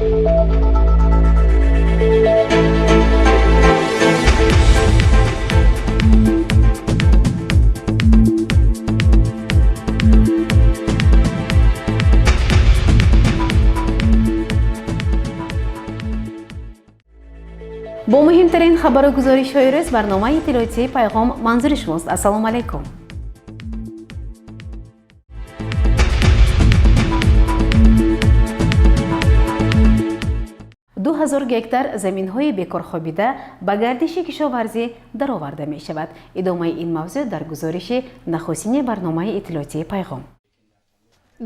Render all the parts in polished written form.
Бо муҳимтарин хабару гузоришҳои рӯз барномаи иттилоотии «Пайғом» манзури шумост. Ассалому алайкум. 2000 гектар заминҳои бекорхобида ба гардиши кишоварзӣ дароварда мешавад. Идомаи ин мавзӯъ дар гузориши нахустини барномаи иттилоотии «Пайғом».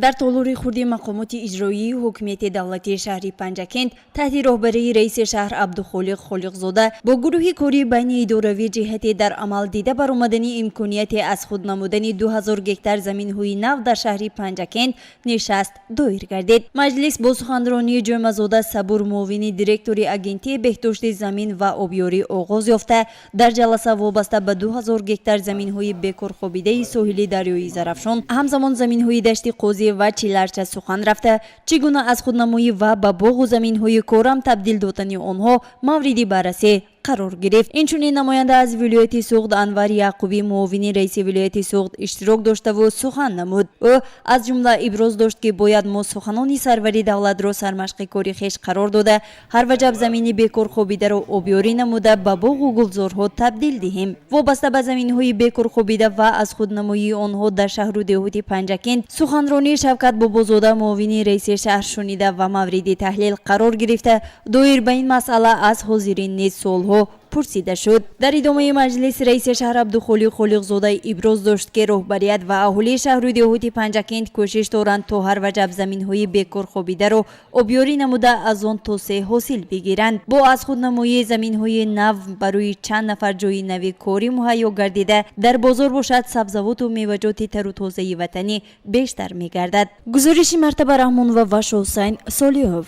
Дар толори хурди мақомоти иҷроии ҳукумияти давлатии шаҳри Панҷакент таҳти роҳбарии раиси шаҳр Абдухолиқ Холиқзода бо гурӯҳи кории байниидоравӣ ҷиҳати дар амал дида баромадани имконияти аз худ намудани 2000 гектар заминҳои нав дар шаҳри Панҷакент нишаст доир гардид. Маҷлис бо суханронии Ҷумазода Сабур, муовини директори Агентии беҳдошти замин ва обёрӣ оғоз ёфта, дар ҷаласа вобаста ба 2000 гектар заминҳои бекорхобидаи соҳили дарёи Зарафшон, ҳамзамон заминҳои Дашти Қозӣ ва Чиларча сухан рафта, чӣ гуна аз худнамоӣ ва ба боғу заминҳои корам табдил додани онҳо мавриди баррасӣ қарор гирифт. Инчунин намоянда аз вилояти Суғд Анвар Яъқубӣ, муовини раиси вилояти Суғд, иштирок доштаву сухан намуд. Ӯ аз ҷумла иброз дошт, ки бояд мо суханони сарвари давлатро сармашқи кори хеш қарор дода, ҳар ваҷаб замини бекорхобидаро обёрӣ намуда, ба боғу гулзорҳо табдил диҳем. Вобаста ба заминҳои бекорхобида ва аз худнамоии онҳо дар шаҳру деҳоти Панҷакент суханронии Шавкат Бобозода, муовини раиси шаҳр, шунида ва мавриди таҳлил қарор гирифта, доир ба ин масъала аз ҳозирин низ суолҳо пурсида шуд. Дар идомаи маҷлис раиси шаҳр Абдухолиқ Холиқзода иброз дошт, ки роҳбарият ва аҳолии шаҳру деҳоти Панҷакент кӯшиш доранд, то ҳар ваҷаб заминҳои бекорхобидаро обёрӣ намуда, аз он то се ҳосил бигиранд. Бо аз худнамоии заминҳои нав барои чанд нафар ҷойи нави корӣ муҳайё гардида, дар бозор бошад, сабзавоту меваҷоти тару тозаи ватанӣ бештар мегардад. Гузориши Мартаба Раҳмонова ва Шоҳусайн Солиҳов.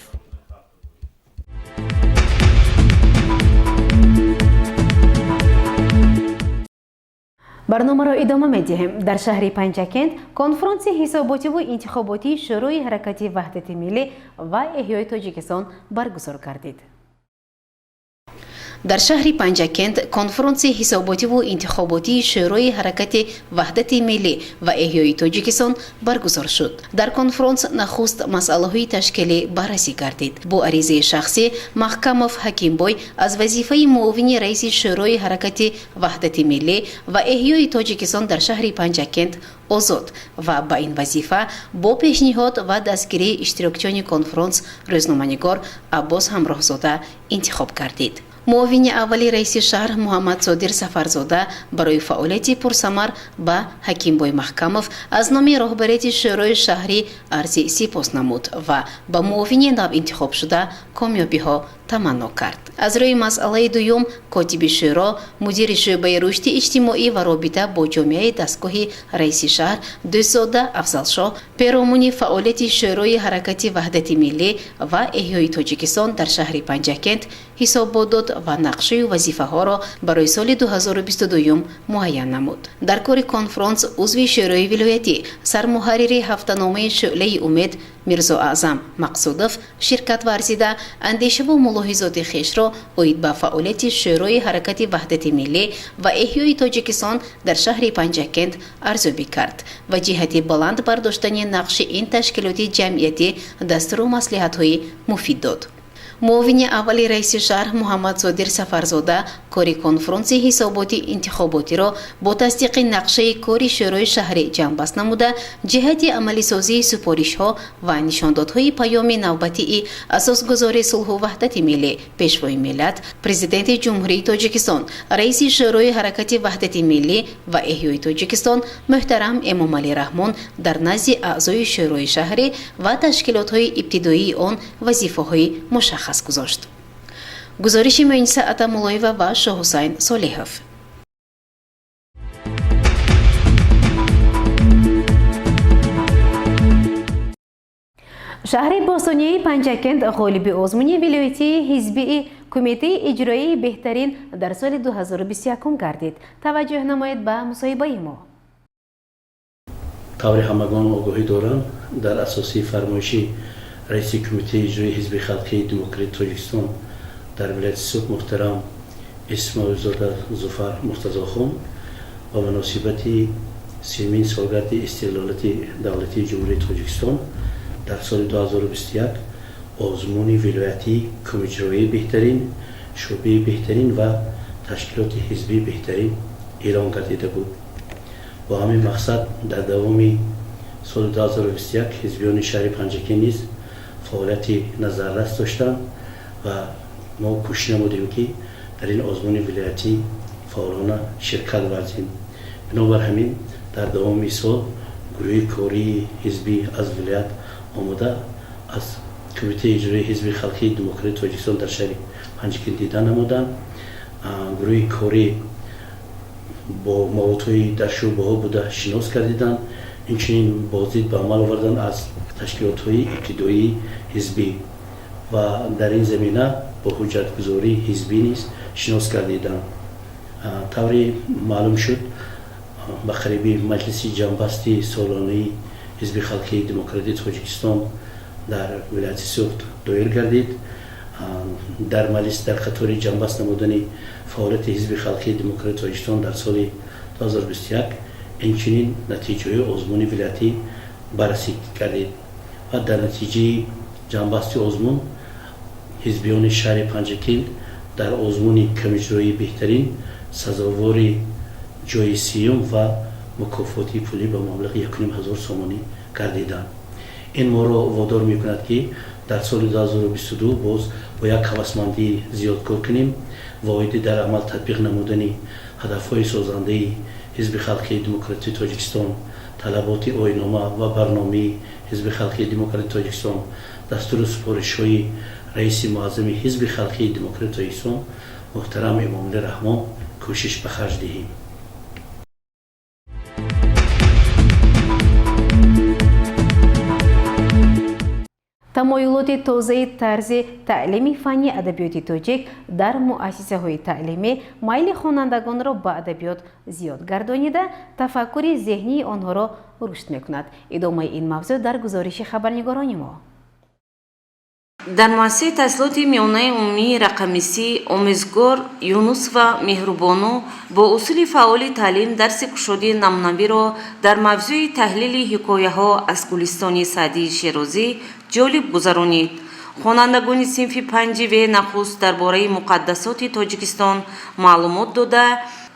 Барномаро идома медиҳем. Дар шаҳри Панҷакент конфронси ҳисоботиву интихоботии Шӯрои ҳаракати ваҳдати миллӣ ва эҳёи Тоҷикистон баргузор гардид. Дар шаҳри Панҷакент конфронси ҳисоботиву интихоботии Шӯрои ҳаракати ваҳдати миллӣ ва эҳёи Тоҷикистон баргузор шуд. Дар конфронс нахуст масъалаҳои ташкилӣ баррасӣ гардид. Бо аризаи шахсӣ Маҳкамов Ҳакимбой аз вазифаи муовини раиси Шӯрои ҳаракати ваҳдати миллӣ ва эҳёи Тоҷикистон дар шаҳри Панҷакент озод ва ба ин вазифа бо пешниҳод ва дастгирии иштирокчиёни конфронс рӯзноманигор Аббос Ҳамроҳзода интихоб гардид. Муовини аввали раиси шаҳр Муҳаммадсодир Сафарзода барои фаъолияти пурсамар ба Ҳакимбой Маҳкамов аз номи роҳбарияти шӯрои шаҳрӣ арзи сипос намуд ва ба муовини навинтихобшуда комёбиҳо таманно кард. Аз рӯи масъалаи дуюм котиби шӯро, мудири шӯъбаи рушди иҷтимоӣ ва робита бо ҷомеаи дастгоҳи раиси шаҳр Дӯстзода Афзалшоҳ перомуни фаъолияти Шӯрои ҳаракати ваҳдати миллӣ ва эҳёи Тоҷикистон дар шаҳри Панҷакент ҳисобот дод ва нақшаю вазифаҳоро барои соли 2022 муайян намуд. Дар кори конфронс узви шӯрои вилоятӣ, сармуҳаррири ҳафтаномаи «Шӯълаи умед» Мирзоаъзам Мақсудов ширкат варзида, андешаву мулоҳизоти хешро оид ба фаъолияти Шӯрои ҳаракати ваҳдати миллӣ ва эҳёи Тоҷикистон дар шаҳри Панҷакент арзёбӣ кард ва ҷиҳати баланд бардоштани нақши ин ташкилоти ҷамъиятӣ дастуру маслиҳатҳои муфид дод. Муовини аввали раиси шаҳр Муҳаммадсодир Сафарзода кори конфронси ҳисоботи интихоботиро бо тасдиқи нақшаи кори шӯрои шаҳрӣ ҷамъбаст намуда, ҷиҳати амалисозии супоришҳо ва нишондодҳои паёми навбатии асосгузори сулҳу ваҳдати миллӣ, Пешвои миллат, Президенти Ҷумҳурии Тоҷикистон, раиси Шӯрои ҳаракати ваҳдати миллӣ ва эҳёи Тоҷикистон муҳтарам Эмомалӣ Раҳмон дар назди аъзои шӯрои шаҳрӣ ва ташкилотҳои ибтидоии он вазифаҳои мушаххас гузошт. Гузориши Муиниса Атамуллоева ва Шоҳҳусайн Солиҳов. Шаҳри бостонияи Панҷакент ғолиби озмуни вилоятии ҳизбии Кумитаи иҷроии «Беҳтарин» дар соли 2021 гардид. Таваҷҷӯҳ намоед ба мусоҳибаи мо. Тавре ҳамагон огоҳӣ доранд, дар асоси фармоиши Раиси Кумитаи иҷроии Ҳизби халқии демократии Тоҷикистон дар вилояти Суғд муҳтарам Исмоилзода Зуфар Муртазохон ба муносибати 30-мин солгарди истиқлолияти давлатии Ҷумҳурии Тоҷикистон дар соли 2021 озмуни вилоятӣ кумиҷроии беҳтарин, шӯъбаи беҳтарин ва ташкилоти ҳизбии беҳтарин эълон гардида буд. Бо ҳамин мақсад дар давоми соли 2021 ҳизбиёни шаҳри Панҷакент низ фаъолияти назаррас доштанд ва мо кӯшиш намудем, ки дар ин озмуни вилоятӣ фаъолона ширкат варзем. Бинобар ҳамин дар давоми сол гурӯҳи кории ҳизбӣ аз вилоят омода аз Кумитаи иҷроии Ҳизби халқии демократии Тоҷикистон дар шаҳри Панҷакент дида намуданд. Гурӯҳи корӣ бо маводҳои дар шӯъбаҳо буда шинос гардиданд, инчунин боздид ба амал овардан аз ташкилотҳои ибтидоии ҳизбӣ ва дар ин замина бо ҳуҷҷатгузории ҳизбӣ низ шинос гардиданд. Тавре маълум шуд, ба қариби маҷлиси ҷамъбасти солонаи Ҳизби халқии демократии Тоҷикистон дар вилояти Суғд доир гардид. Дар маҷлис дар қатори ҷамъбаст намудани фаъолияти Ҳизби халқии демократии Тоҷикистон дар соли 2021 инчунин натиҷаҳои озмуни вилоятӣ баррасӣ гардид ва дар натиҷаи ҷамъбасти озмун ҳизбиёни шаҳри Панҷакент дар озмуни камиҷроии беҳтарин сазовори ҷои сиюм ва мукофоти пулӣ ба маблағи 1500 сомонӣ гардиданд. Ин моро водор мекунад, ки дар соли 2022 боз бо як ҳавасмандии зиёд кор кунем ва оиди дар амал татбиқ намудани ҳадафҳои созандаи Ҳизби халқии демократии Тоҷикистон, талаботи оинома ва барномаи Ҳизби халқии демократии Тоҷикистон, дастуру супоришҳои раиси муаззами Ҳизби халқии демократии Тоҷикистон муҳтарам Эмомалӣ Раҳмон кӯшиш ба харҷ диҳем. Тамоюлоти тозаи тарзи таълими фанни адабиёти тоҷик дар муассисаҳои таълимӣ майли хонандагонро ба адабиёт зиёд гардонида, тафаккури зеҳнии онҳоро рушд мекунад. Идомаи ин мавзӯъ дар гузориши хабарнигорони мо. Дар муассисаи таҳсилоти миёнаи умумии рақами 30 омӯзгор Юнусова Меҳрубону бо усули фаъоли таълим дарси кушодии намунавиро дар мавзӯи таҳлили ҳикояҳо аз Гулистони Саъдии Шерозӣ ҷолиб гузаронид. Хонандагони синфи панҷи В нахуст дар бораи муқаддасоти Тоҷикистон маълумот дода,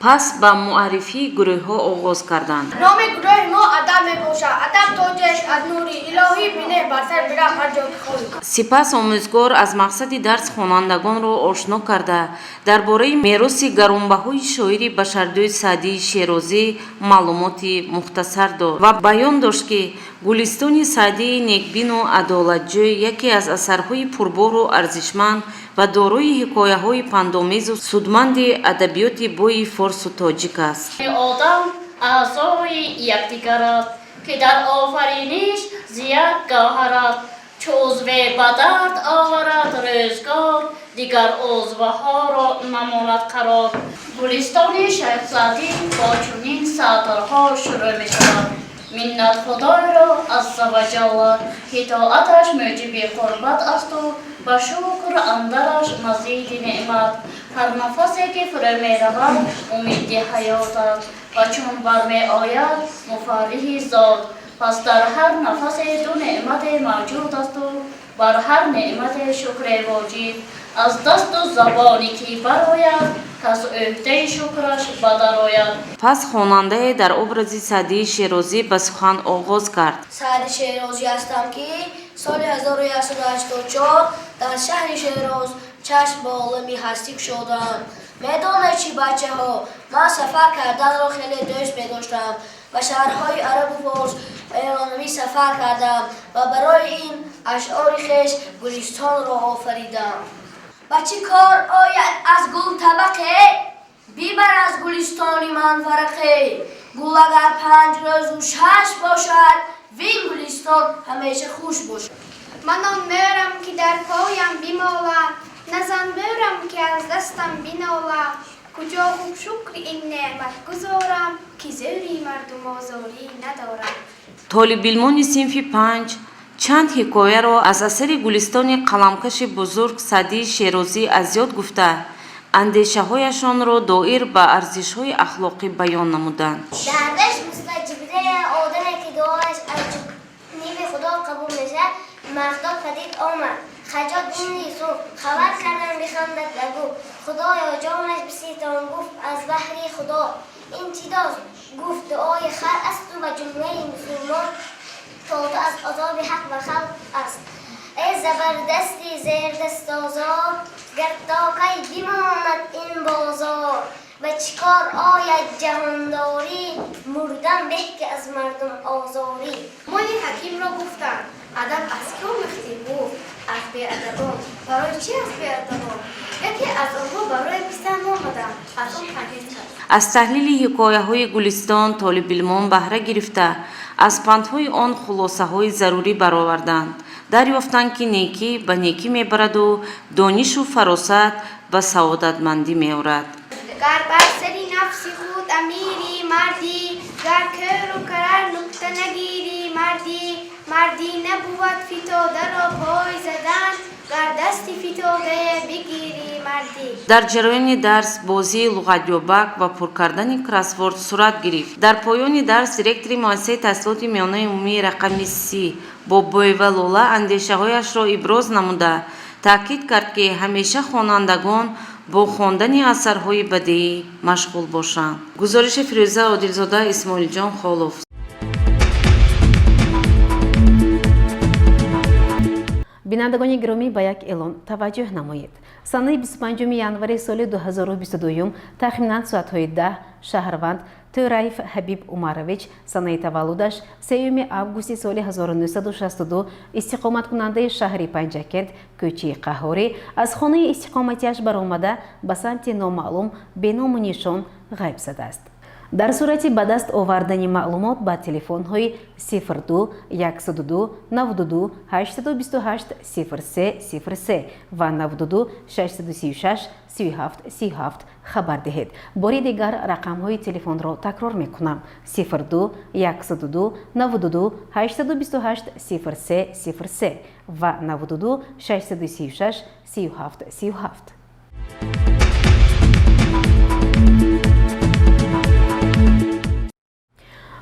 пас ба муаррифии гурӯҳҳо оғоз карданд. Номи гурӯҳи мо Адаб мебошад. Адаб тоҷест аз нури илоҳӣ, бинеҳ бар сар бирав ҳар ҷо ки хоҳӣ. Сипас омӯзгор аз мақсади дарс хонандагонро ошно карда, дар бораи мероси гаронбаҳои шоири башардӯст Саъдии Шерозӣ маълумоти мухтасар дод ва баён дошт, ки Гулистони Саъдии некбину адолатҷӯй яке аз асарҳои пурбору арзишманд ва дорои ҳикояҳои пандомезу судманди адабиёти бои форсу тоҷик аст. Одам аъзои якдигар аст, ки дар офариниш зи як гавҳар аст. Чу узве ба дард оварад рӯзгор, дигар узвҳоро намонад қарор. Гулистони Шайх Саъдӣ бо чунин сатрҳо шурӯъ мешавад: Миннат Худойро азза ва ҷалла, ки тоаташ мӯҷиби қурбат асту ба шукр андараш мазиди неъмат. Ҳар нафасе ки фурӯ меравад, умиди ҳаёт аст ва чун бармеояд, муфарриҳи зот. Пас дар ҳар нафасе ду неъмате мавҷуд асту бар ҳар неъмате шукре воҷиб. Аз дасту забоне ки барояд, кас ӯҳдаи шукраш ба дарояд. Пас хонандае дар образи Саъдии Шерозӣ ба сухан оғоз кард. Саъди Шерозӣ ҳастам, ки соли 1184 дар шаҳри Шероз чашм ба олами ҳастӣ кушодам. Медонед чӣ, бачаҳо, ман сафар карданро хеле дӯст медоштам. Ба шаҳрҳои арабу форс ва эронавӣ сафар кардам ва барои ин ашъори хеш Гулистонро офаридам. Ба чӣ кор ояд аз гул табақе, бибар аз гулистони ман варақе. Гул агар 5 рӯзу 6 бошад, вин гулистон ҳамеша хуш бошад. Ман он мӯрам, ки дар поям бимолам, на занбӯрам, ки аз дастам бинолам. Куҷо хуб шукри ин неъмат гузорам, ки зӯри мардумозорӣ надорам. Толибилмони синфи панҷ Чанд ҳикояро аз асари Гулистони қаламкаши бузург Саъдии Шерозӣ аз ёд гуфта, андешаҳояшонро доир ба арзишҳои ахлоқӣ баён намуданд. Дарвеш мисли Ҷибрил, одаме ки дуояш аз ҷониби Худо қабул мешавад, Мағдод падид омад. Хаҷҷоҷ ибни Юсуф хабар кардам, бихандад ва гуфт: «Худоё, ҷонаш биситон.» Гуфт: «Аз баҳри Худо ин чӣ дост?» Гуфт: «Дуои хар асту ба ҷумлаи мусулмон, то ту аз азоби ҳақ ва халқ аст.» Эй забардасти зердастозор, гар то кай бимонад ин бозор? Ба чӣ кор ояд ҷаҳондорӣ? Мурдан беҳ, ки аз мардум озорӣ. Моли ҳакимро гуфтанд: «Адаб аз кӣ омӯхтӣ?» Гуфт: «Аз беадабон.» «Барои чӣ аз беадабон?» «Яке аз онҳо барои писанд наомадам, аз он парҳез кард.» Аз таҳлили ҳикояҳои Гулистон толибилмон баҳра гирифта, аз пандҳои он хулосаҳои зарурӣ бароварданд. Дарёфтанд, ки некӣ ба некӣ мебараду донишу фаросат ба саодатмандӣ меорад. Гар бар сари нафси худ амирӣ, мардӣ, гар кӯру карар нукта нагирӣ, мардӣ. Мардӣ набувад фитодаро пой задан, гар дасти фитодае бигирӣ, мардӣ. Дар ҷараёни дарс бозии луғатёбак ва пур кардани кроссворд сурат гирифт. Дар поёни дарс директори муассисаи таҳсилоти миёнаи умумии рақами 30 Бобоева Лола андешаҳояшро иброз намуда, таъкид кард, ки ҳамеша хонандагон бо хондани асарҳои бадеӣ машғул бошанд. Гузориши Фирӯза Одилзода, Исмоилҷон Холов. Бинандагони гиромӣ, ба як эълон таваҷҷӯҳ намоед. Санаи 25 январи соли 2022, тахминан соатҳои 10, шаҳрванд Тӯраев Ҳабиб Умарович, санаи таваллудаш 3 августи соли 1962, истиқоматкунандаи шаҳри Панҷакент, кӯчаи Қаҳорӣ, аз хонаи истиқоматиаш баромада, ба самти номаълум беному нишон ғайб задааст. Дар сурати ба даст овардани маълумот ба телефонҳои 02 102 92 828 03 03 ва 92 636 37 37 хабар диҳед. Бори дигар рақамҳои телефонро такрор мекунам: 02 102 92 828 03 03 ва 92 636 37 37.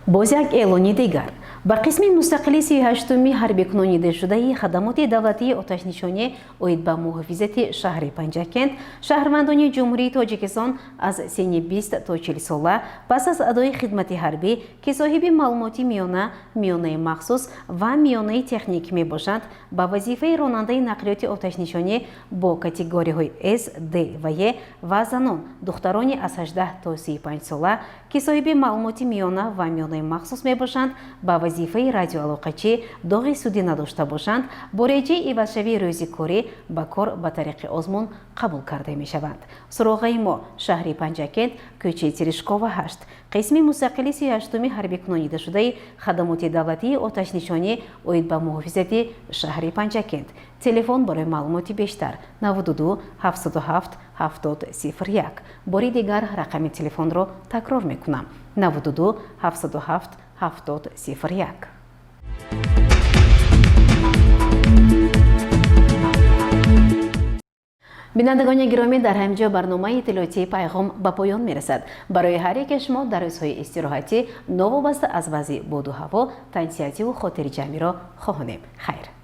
Боз як эълони дигар. Ба қисми мустақили 38-уми ҳарбикунонидашудаи хадамоти давлатии оташнишонӣ оид ба муҳофизати шаҳри Панҷакент шаҳрвандони Ҷумҳурии Тоҷикистон аз синни 20 то 40 сола, пас аз адои хидмати ҳарбӣ, ки соҳиби маълумоти миёна, миёнаи махсус ва миёнаи техникӣ мебошанд, ба вазифаи ронандаи нақлиёти оташнишонӣ бо категорияҳои С, Д ва Е ва занон, духтарони аз 18 то 35 сола, ки соҳиби маълумоти миёна ва миёнаи махсус мебошанд, ба вазифаи радиоалоқачӣ, доғи судӣ надошта бошанд, бо реҷаи ивазшавии рӯзи корӣ ба кор ба тариқи озмун қабул карда мешаванд. Суроғаи мо: шаҳри Панҷакент, кӯчаи Терешкова 8, қисми мустақили 38-уми ҳарбикунонидашудаи хадамоти давлатии оташнишонӣ оид ба муҳофизати шаҳри Панҷакент. Телефон барои маълумоти бештар: 92 707 70 01. Бори дигар рақами телефонро такрор мекунам: 92 707 70 01. Бинандагони гиромӣ, дар ҳамин ҷо барномаи иттилоотии Пайғом ба поён мерасад. Барои ҳар яке шумо дар рӯзҳои истироҳатӣ, новобаста аз вазъи боду ҳаво, тансиҳативу хотирҷамъиро хоҳонем. Хайр.